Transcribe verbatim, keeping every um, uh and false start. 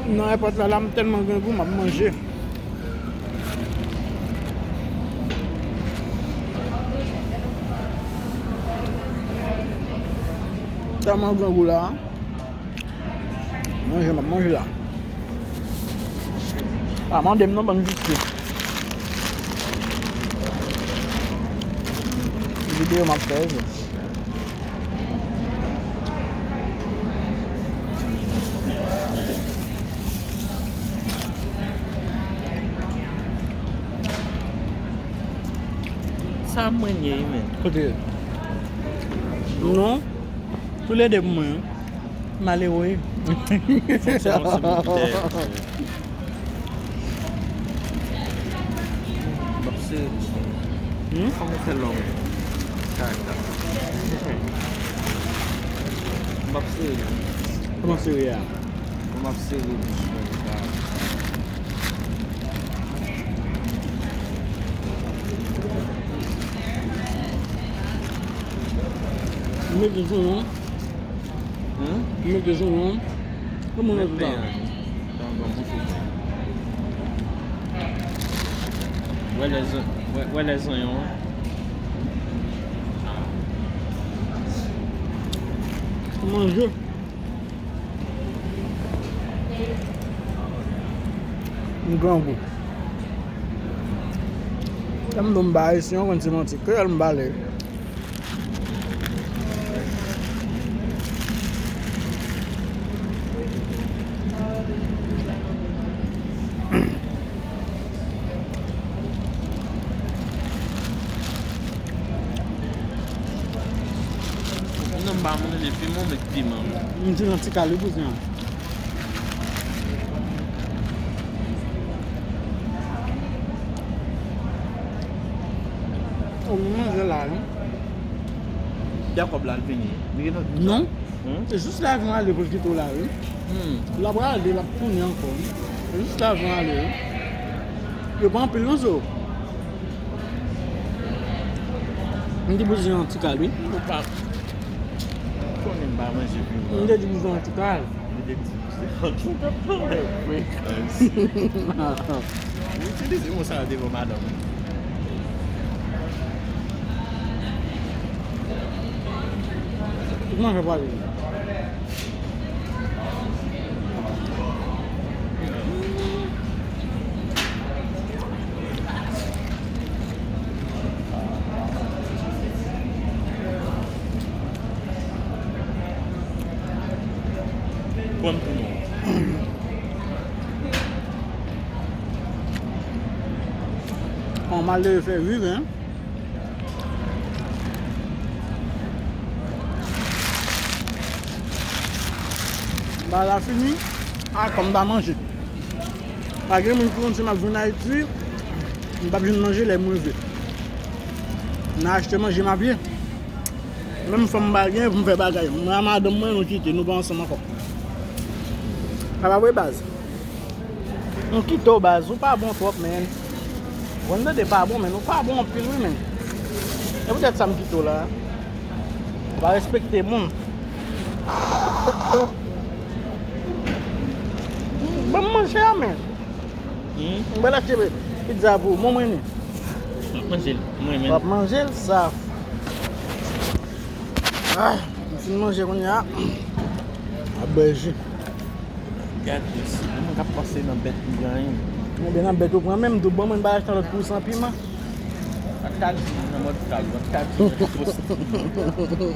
Nan èpòt la, la, m tèlman grangou, m ap manje. Tèlman grangou la. Manje, m ap manje la. Pa mande m non, bann visye. Videyo m ap fè, wi. Sa mwen ye, men. Kote? Non. Toulède pou mwen. Malere. Fòk se yon sèl dèyè. M ap sere bouch mwen. Hmm? Fòk mwen fè long. Karakta. M ap sere. Kòman sere a? M ap sere bouch mwen. Karakta. M mete sou non. Hmm? M mete sou non. Kòman nou fè sa? Wè lè zon-, wè, wè lè zonyon an. Manje. M grangou. Lè m di w m pa ayisyen, w konn se manti. Kreyòl m pale. Non, m pa manje piman, m met piman. M di nan ti kal wi, kouzen an. O, m manje la, wi. Jakòb la, l vini. Li gen lòt. Non. Hmm? Se jis lajan ale pou l kite w la, wi. Hmm. L ap rale, l ap tounen ankò, wi. Se jis lajan ale, wi. Yo pa anpil nan zo. M te bezwen yon ti kal, wi. Ou pa konnen m pa manje piman. M te di bezwen yon ti kal. M te di, se antre w t ap pale frekans. Ou itilize mo sa yo devan madanm ou. Kòman fè pale? Pran pou mwen. An malere fè viv, en. Bagay la fini. A, kòm m pa manje. Pa gen moun ki konn si m ap vin Ayiti, m p ap jwenn manje lè m rive. M nan achte manje m ap ye. Menm fanm m pa gen pou m fè bagay. Mwen a madanm mwen, nou kite, nou pa ansanm ankò. Sa pa vre, baz? M kite w, baz, ou pa bon twòp, menn. Bon, m tande pa bon, menn, ou pa bon anpil, wi, menn. E poutèt sa m kite w la. Ou pa respekte moun. Ban m manje a, menn. Hmm? M pral achte pizza pou ou, bon, mwen, menn. M ap manje l, mwen, menn. W ap manje l, sa. Ah, m fin manje kounye a. Ap bwè ji. Gad mesye, mwen k ap panse nan bèt m pran yon. Ebyen nan bèt ou pran menm, tou bon mwen pa achte lòt pou san piman. Ak kal nan mòd kal, ak kal nan mòd poste.